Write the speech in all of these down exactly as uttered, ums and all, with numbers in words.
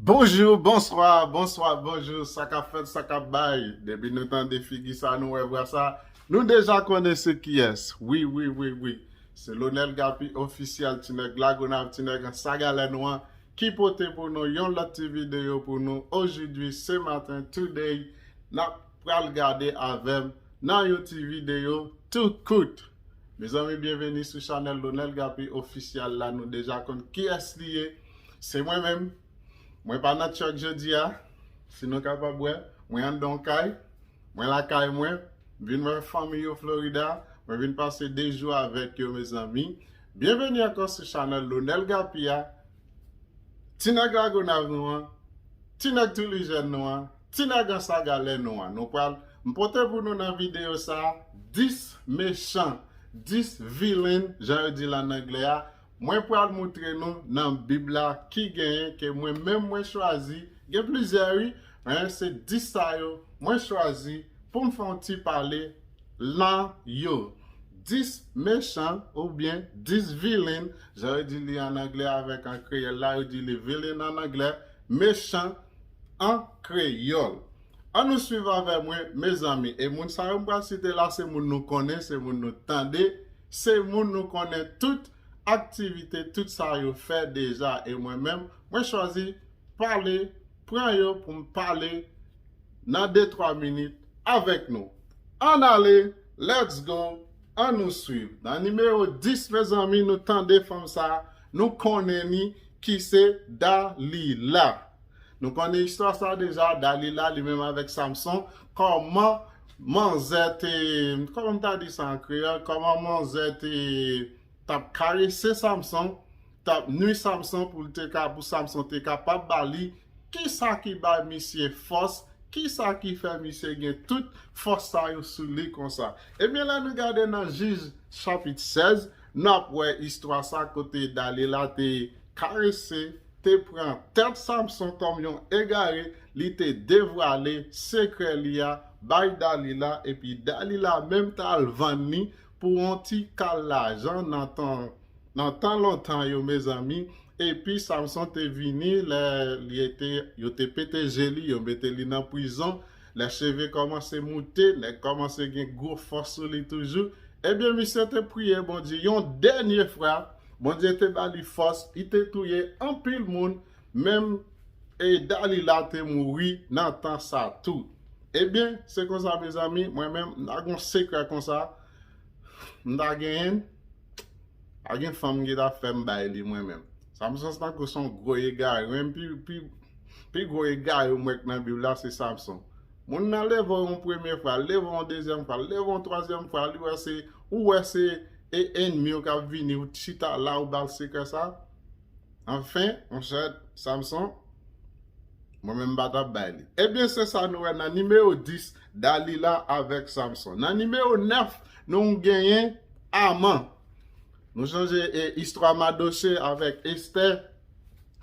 Bonjou, bonswa, bonswa, bonjou, sa k ap fèt, sa k ap bay. Depi nou tande figi sa, nou wè vwa sa, nou deja konnen se kiyès. Wi, wi, wi, wi. Se Lonel Gapi ofisyèl, ti nèg Lagonav, ti nèg an sagalè nou an, ki pote pou nou yon lòt ti videyo pou nou. Ojoudwi, se maten, today, n ap pral gade avè m nan yon ti videyo tou kout. Mezanmi, byenveni sou chanèl Lonel Gapi ofisyèl la. Nou deja konn kiyès li ye. Se mwen menm. Mwen pa nan tchòk jodi a. Si nou kapab wè, mwen anndan yon kay. Mwen lakay mwen. Vin wè fanmi yo Florida. Mwen vin pase de jou avèk yo, mezanmi. Byenveni ankò sou chanèl Lonel Gapi a. Ti nèg Lagonav nou an. Ti nèg Toulijèn nou an. Ti nèg an sagalè nou an. Nou pral, m pote pou nou nan videyo sa a dis mechan, dis vilen, jan yo di l an anglè a. Mwen pral moutre nou nan Bib la ki genyen ke mwen menm mwen chwazi. Gen plizyè, wi, men se dis sa yo mwen chwazi pou m fè yon ti pale nan yo. Dis mechan oubyen dis vilen, jan yo di li an anglè avèk an kreyòl la, yo di li vilen an anglè, mechan an kreyòl. Ann nou swiv avè mwen, mezanmi. E moun sa yo m pral site la, se moun nou konnen, se moun nou tande, se moun nou konnen tout aktivite, tout sa yo fè deja. E mwen menm, mwen chwazi pale, pran yo pou m pale nan de twa minit avèk nou. Ann ale, let's go, ann nou swiv. Nan nimewo dis, mezanmi, nou tande fanm sa, nou konnen ni ki se Dalila. Nou konnen istwa sa deja, Dalila li menm avèk Samson, kòman manzè te, kòman m ta di sa an kreyòl, kòman manzè te t ap karese Samson, t ap nwi Samson pou l te ka, pou Samson te kapab ba li. Kisa ki bay misye fòs? Kisa ki fè misye gen tout fòs sa yo sou li konsa? Ebyen, lè nou gade nan Jij chapit sèz, n ap wè istwa sa kote Dalila te karese, te pran tèt Samson kòm yon egare, li te devwale sekrè li a bay Dalila, epi Dalila menm t al vann li pou yon ti kal lajan nan tan, nan tan lontan yo, mezanmi. Epi Samson te vini, lè li te, yo te pete je li, yo mete li nan prizon. Lè cheve kòmanse moute, nèg kòmanse gen gwo fòs sou li toujou. Ebyen, misye te priye Bondye yon dènye fwa. Bondye te ba li fòs, li te touye anpil moun, menm e Dalila te mouri nan tan sa tou. Ebyen, se konsa, mezanmi, mwen menm, m ta gen yon sekrè konsa, m ta genyen, pa gen fanm ki ta fè m bay li, mwen menm. Samson se tankou se yon gwo egare, menm pi, pi, pi gwo egare m wè k nan Bib la, se Samson. Moun nan leve w yon premye fwa, leve w yon dezyèm fwa, leve w yon twazyèm fwa, li wè se, ou wè se e, ennmi w k ap vini, ou chita la, ou ba l sekrè sa. Anfen, monchè, Samson, mwen menm m pa t ap bay li. Ebyen, se sa nou wè nan nimewo dis, Dalila avèk Samson. Nan nimewo nèf, nou genyen Aman. Nou chanje, e, istwa Madoche avèk Estè.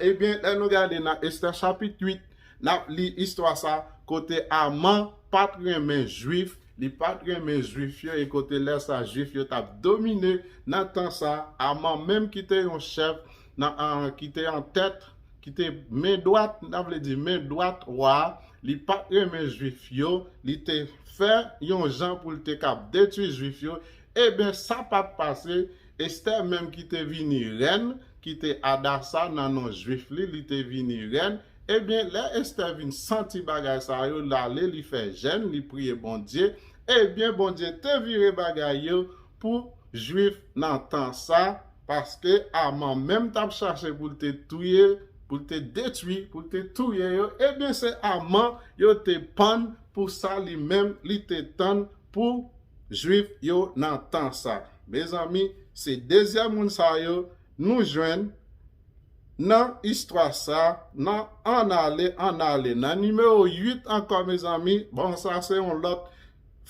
Ebyen, lè nou gade nan Estè chapit uit, n ap li istwa sa kote Aman pa t renmen Jwif, li pa t renmen Jwif yo, e kote lè sa Jwif yo t ap domine nan tan sa, Aman menm ki te yon chèf, nan, an, ki te an tèt, ki te men dwat, sa vle di men dwat wa a, li pa t renmen Jwif yo, li te fè yon jan pou l te kab detwi Jwif yo. Ebyen, sa pa t pase, Estè menm ki te vini rèn, ki te Adasa nan non Jwif li, li te vini rèn. Ebyen, lè Estè vin santi bagay sa yo, l ale, li fè jèn, li priye Bondye. Ebyen, Bondye te vire bagay yo pou Jwif nan tan sa, paske Aman menm t ap chache pou l te touye, pou l te detwi, pou l te touye yo. Ebyen, se Aman yo te pann pou sa li menm, li te tann pou Jwif yo nan tan sa. Mezanmi, se dezyèm moun sa yo nou jwenn nan istwa sa, nan ann ale, ann ale. Nan nimewo uit ankò, mezanmi, bon, sa se yon lòt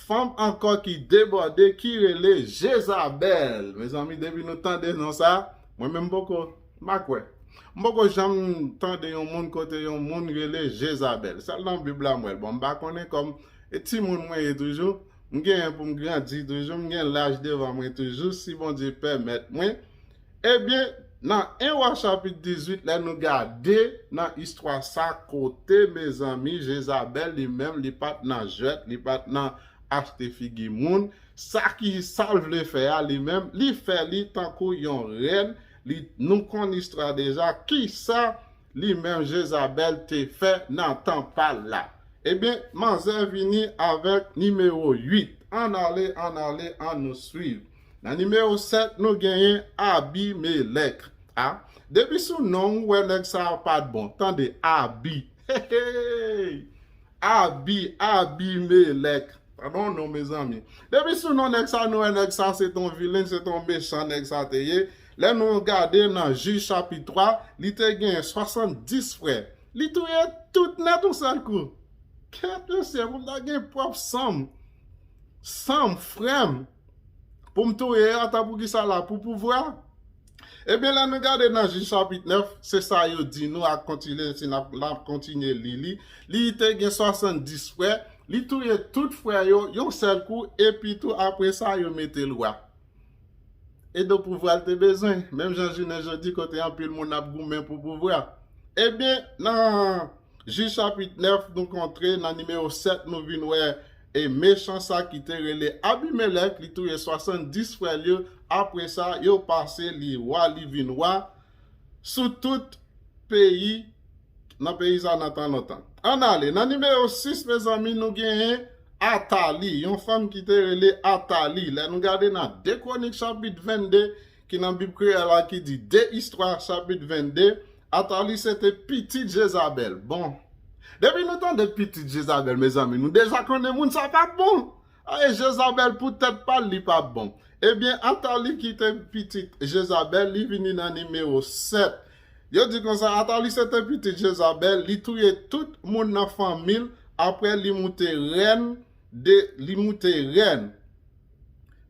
fanm ankò ki debòde, ki rele Jezabèl. Mezanmi, depi nou tande non sa, mwen menm m poko, m pa kwè. M poko janm tande yon moun kote yon moun rele Jezabèl. Sèl nan Bib la m wè l. Bon, m pa konnen kòm e timoun mwen ye toujou, m genyen pou m grandi toujou, m gen laj devan mwen toujou, si Bondye pèmèt mwen. Ebyen, Nan en Wa chapit dizuit, lè nou gade nan istwa sa, kote, mezanmi, Jezabèl li menm, li pa t nan jwèt, li pa t nan achte figi moun. Sa ki sa l vle fè a, li menm, li fè li tankou yon rèn. Li, nou konn istwa deja. Kisa li menm Jezabèl te fè nan tan pa l la? Ebyen, manzè vini avèk nimewo uit. Ann ale, ann ale, ann nou swiv. Nan nimewo sèt, nou genyen Abimelèk. A, depi sou non, ou wè nèg sa a pa t bon. Tande, Abi. Hey, hey. Abi, Abimelèk. Pa bon non, mezanmi. Depi sou non nèg sa, nou wè nèg sa se t on vilen, se t on mechan nèg sa te ye. Lè nou gade nan Jij chapit twa, li te gen swasanndis frè. Li touye tout nèt yon sèl kou. Kèt mesye, pou m ta gen pwòp san m, san m, frè m, pou m touye, ata pou ki sa la, pou pouvwa? Ebyen, lè nou gade nan Jij chapit nèf, se sa yo di nou ak kontinye, si n ap, n ap kontinye li li. Li te gen swasanndis frè, li touye tout frè yo, yon sèl kou, epi tou apre sa, yo mete l wa. E do pouvwa l te bezwen, menm jan jounen jodi kote anpil moun ap goumen pou pouvwa. Ebyen, nan Jij chapit nèf, nou kontre nan nimewo sèt, nou vin wè e mechan sa ki te rele Abimelèk, li touye swasanndis frè l yo. Apre sa, yo pase li wa, li vin wa sou tout peyi, nan peyi sa nan tan lontan. Ann ale, nan nimewo sis, mezanmi, nou genyen Atali, yon fanm ki te rele Atali. Lè nou gade nan de Kwonik chapit vennde, ki nan Bib kreyòl la, ki di de Istwa chapit vennde, Atali se te pitit Jezabèl. Bon, depi nou tande pitit Jezabèl, mezanmi, nou deja konnen moun sa pa bon. A, e Jezabèl pou tèt pa l, li pa bon. Ebyen, Atali ki te pitit Jezabèl, li vini nan nimewo sèt. Yo di konsa, Atali se te pitit Jezabèl, li touye tout moun nan fanmi l, apre li moute rèn, de, li moute rèn.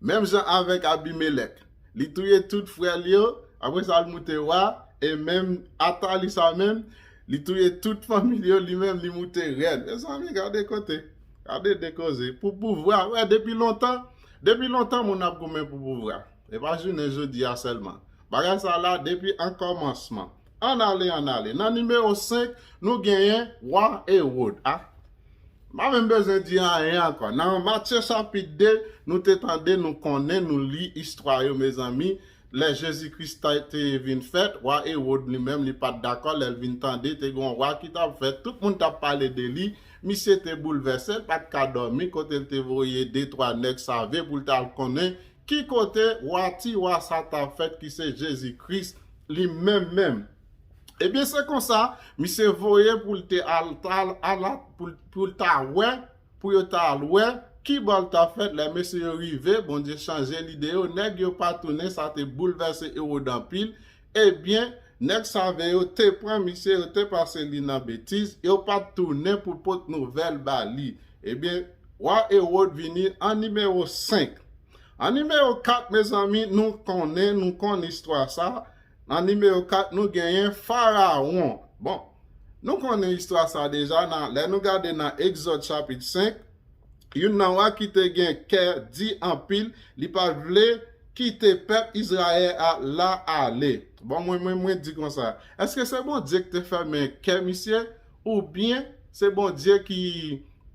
Menm jan avèk Abimelèk. Li touye tout frè l yo, apre sa l moute wa, e menm Atali sa menm, li touye tout fanmi l yo, li menm li moute rèn. Mezanmi, gade kote. Gade de koze. Pou pouvwa, wè, depi lontan, depi lontan moun ap goumen pou pouvwa. E pa jounen jodi a sèlman. Bagay sa la depi an kòmansman. Ann ale, ann ale. Nan nimewo senk, nou genyen wa Ewòd. A, m pa menm bezwen di anyen ankò. Nan Matye chapit de, nou te tande, nou konnen, nou li istwa yo, mezanmi. Lè Jezi Kris ta, te vin fèt, wa Ewòd li menm, li pa t dakò. Lè l vin tande, te gen yon wa ki t ap fèt. Tout moun t ap pale de li. Misye te boulvèse, l pa t ka dòmi. Kote l te voye de, twa nèg save pou l t al konnen ki kote wa, ti wa sa t ap fèt, ki se Jezi Kris li menm menm. Ebyen, se konsa, misye voye pou l te al, al, al, pou, pou l ta wè, pou yo ta al wè ki bò l ta fèt. Lè mesye yo rive, Bondye chanje lide yo, nèg yo pa tounen, sa te boulvèse Ewòd anpil. Ebyen, nèg save yo te pran misye, yo te pase li nan betiz, yo pa t tounen pou pot nouvèl ba li. Ebyen, wa Ewòd vini an nimewo senk. An nimewo kat, mezanmi, nou konnen, nou konn istwa sa. Nan nimewo kat, nou genyen Farawon. Bon, nou konnen istwa sa deja, nan, lè nou gade nan Egzòd chapit senk, youn nan wa ki te gen kè di anpil, li pa t vle kite pèp Izrayèl a, la ale. Bon, mwen, mwen, mwen di konsa, èske se Bondye ki te fèmen kè misye, oubyen se Bondye ki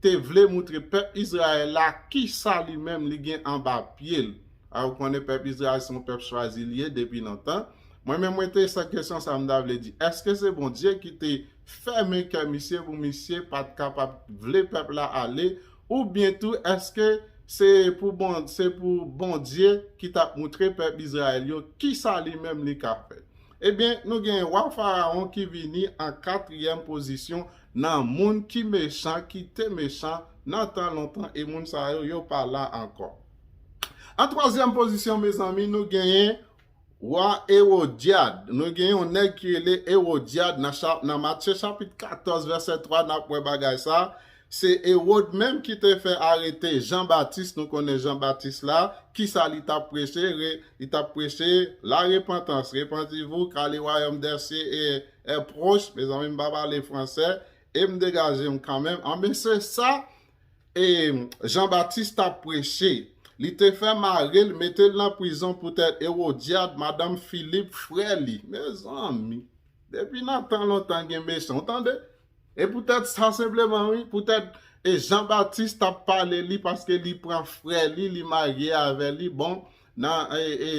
te vle moutre pèp Izrayèl la kisa li menm li gen anba pye l? A, ou konnen pèp Izrayèl se yon pèp chwazi li ye depi lontan. Mwen menm, mwen te sa kesyon sa, m ta vle di, èske se Bondye ki te fèmen kè misye pou misye pa t kapab vle pèp la ale, oubyen tou èske se pou Bon, se pou Bondye ki t ap moutre pèp Izrayèl yo kisa li menm li ka fè? Ebyen, nou gen wa Farawon ki vini an katriyèm pozisyon nan moun ki mechan, ki te mechan nan tan lontan, e moun sa yo, yo pa la ankò. An twazyèm pozisyon, mezanmi, nou genyen wa Ewodyad. Nou gen yon nèg ki rele Ewodyad nan, cha, nan Matye chapit katòz, vèsè twa, n ap wè bagay sa. Se Ewòd menm ki te fè arete Jan Batis. Nou konnen Jan Batis la, kisa li t ap preche? Re, li t ap preche la repantans. Repentez-vous, car le royaume des cieux est, est proche. Mezanmi, m pa pale fransè, e m degaje m kanmenm. Anben, se sa e Jan Batis t ap preche. Li te fè mare l, mete l nan prizon poutèt Ewodyad, madanm Filip, frè li. Mezanmi, depi nan tan lontan gen mechan, ou tande? E poutèt sa senpleman, wi, poutèt e Jan Batis t ap pale li paske li pran frè li, li marye avè li. Bon, nan e, e,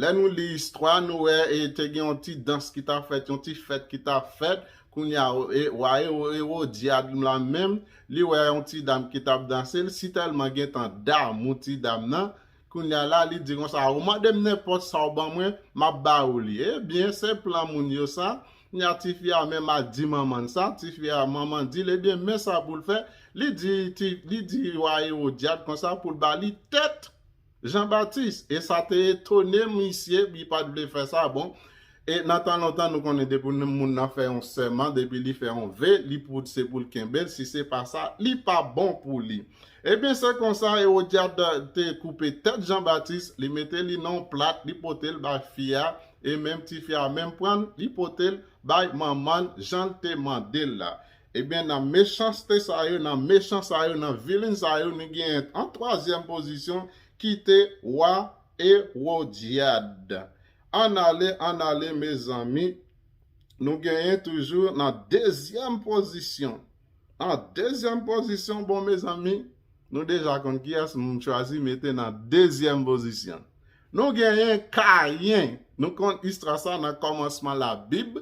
lè nou li istwa, nou wè e te gen yon ti dans ki t ap fèt, yon ti fèt ki t ap fèt. Kounye a, e, wa Ewo-, Ewodyad la menm, li wè yon ti dam ki t ap danse, li sitèlman gentan damou ti dam nan. Kounye a la, li di konsa, ou mande m nenpòt sa w ban mwen, m ap ba ou li. Ebyen, se plan moun yo sa. Kounye a, tifi a menm al di manman l sa, tifi a, manman di l, ebyen, men sa pou l fè. Li di, ti, li di wa Ewodyad konsa pou l ba li tèt Jan Batis. E sa te etone misye, li pa t vle fè sa, bon. E nan tan lontan, nou konnen depi moun nan fè yon sèman, depi li fè yon ve, li pou, se pou l kenbe l, si se pa sa, li pa bon pou li. Ebyen, se konsa, Ewodyad te koupe tèt Jan Batis, li mete li nan yon plat, li pote l bay fi a, e menm tifi a menm pran l, li pote l bay manman l, jan l te mande l la. Ebyen, nan mechanste sa yo, nan mechan sa yo, nan vilin sa yo, nou genyen an twazyèm pozisyon ki te wa Ewodyad. Ann ale, ann ale, mezanmi. Nou genyen toujou nan dezyèm pozisyon. Nan dezyèm pozisyon, bon, mezanmi, nou deja konn kiyès m chwazi mete nan dezyèm pozisyon. Nou genyen Kayen. Nou konn istwa sa nan kòmansman Labib.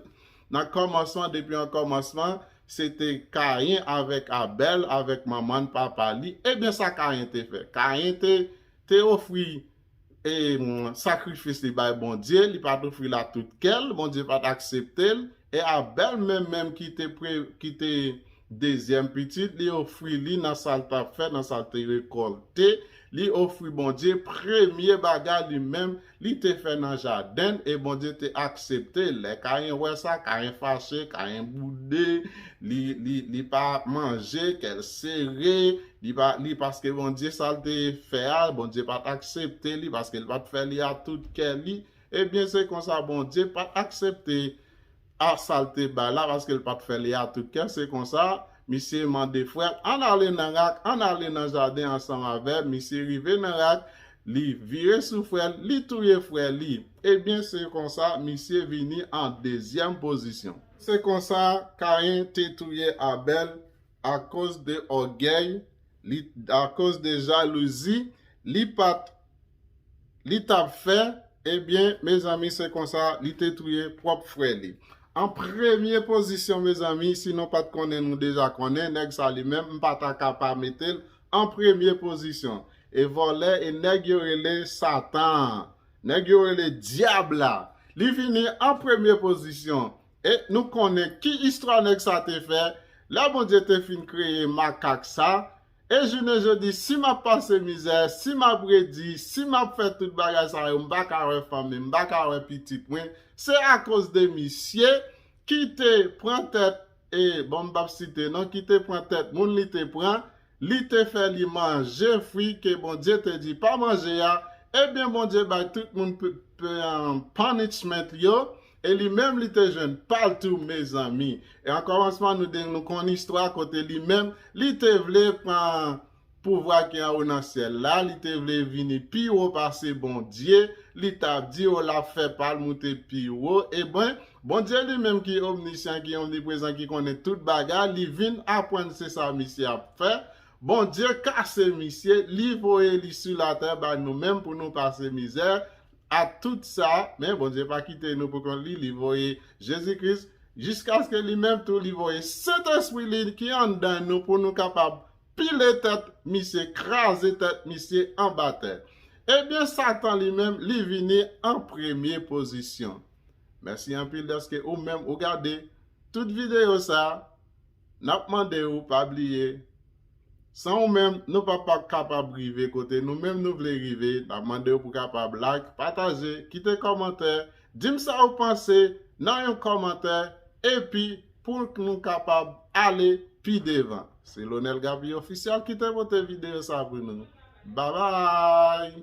Nan kòmansman, depi an kòmansman, se te Kayen avèk Abèl, avèk manman l, papa li. Ebyen, sa Kayen te fè? Kayen te, te ofri e, mm, sakrifis li bay Bondye, li pa t ofri l ak tout kè l, Bondye pa t aksepte l. E Abèl menm, menm ki te pre-, ki te dezyèm pitit, li ofri li nan sa l t ap fè, nan sa l te rekòlte. Li ofri Bondye premye bagay li menm, li te fè nan jaden l, e Bondye te aksepte l. Lè Kayen wè sa, Kayen fache, Kayen boude, li, li, li pa manje, kè l sere, li pa, li paske Bondye sa l te fè a, Bondye pa t aksepte li, paske l pa t fè li a tout kè li. Ebyen, se konsa Bondye pa t aksepte a sa l te bay la, paske l pa t fè li a tout kè. Se konsa, misye mande frè l, ann ale nan rak, ann ale nan jaden ansanm avè m. Misye rive nan rak, li vire sou frè l, li touye frè li. Ebyen, se konsa, misye vini an dezyèm pozisyon. Se konsa, Kayen te touye Abèl akoz de ògèy, li, akoz de jalouzi, li pa t, li t ap fè, ebyen, mezanmi, se konsa, li te touye pwòp frè li. An premye pozisyon, mezanmi, si nou pa t konnen, nou deja konnen, nèg sa li menm, m pa ta ka pa mete l an premye pozisyon. E vòlè, e nèg yo rele Satan an. Nèg yo rele dyab la. Li vini an premye pozisyon. E nou konnen ki istwa nèg sa te fè. Lè Bondye te fin kreye makak sa, e jounen jodi, si m ap pase mizè, si m ap redi, si m ap fè tout bagay sa yo, m pa ka wè fanmi m, m pa ka wè pitit mwen, se akoz de misye ki te pran tèt, e bon, m p ap site non, ki te pran tèt moun li te pran, li te fè li manje fwi ke Bondye te di pa manje a, ebyen Bondye bay tout moun p-, p-, um, punishment yo, e li menm li te jwenn pa l tou, mezanmi. E an kòmansman, nou de-, nou konn istwa kote li menm, li te vle pran pouvwa ki anwo nan syèl la, li te vle vini pi wo pase Bondye, li t ap di, o, l ap fè pa l moute pi wo. Ebyen, Bondye li menm ki omnisyan, ki omniprezan, ki konnen tout bagay, li vin aprann se sa misye ap fè. Bondye kase misye, li voye li sou latè ba nou menm pou nou pase mizè a tout sa. Men Bondye pa kite nou pou kont li, li voye Jezi Kris, jiskaske li menm tou, li voye Sentespri li ki anndan nou pou nou kapab pile tèt misye, kraze tèt misye anba tè. Ebyen, Satan li menm, li vini an premye pozisyon. Mèsi anpil dèske ou menm ou gade tout videyo sa. N ap mande ou pa bliye, san ou menm, nou p ap, p ap kapab rive kote nou menm nou vle rive. N ap mande ou pou kapab like, pataje, kite kòmantè, di m sa ou panse nan yon kòmantè, epi pou nou kapab ale pi devan. Se Lonel Gaby Official ki te pote videyo sa pou nou. Babay!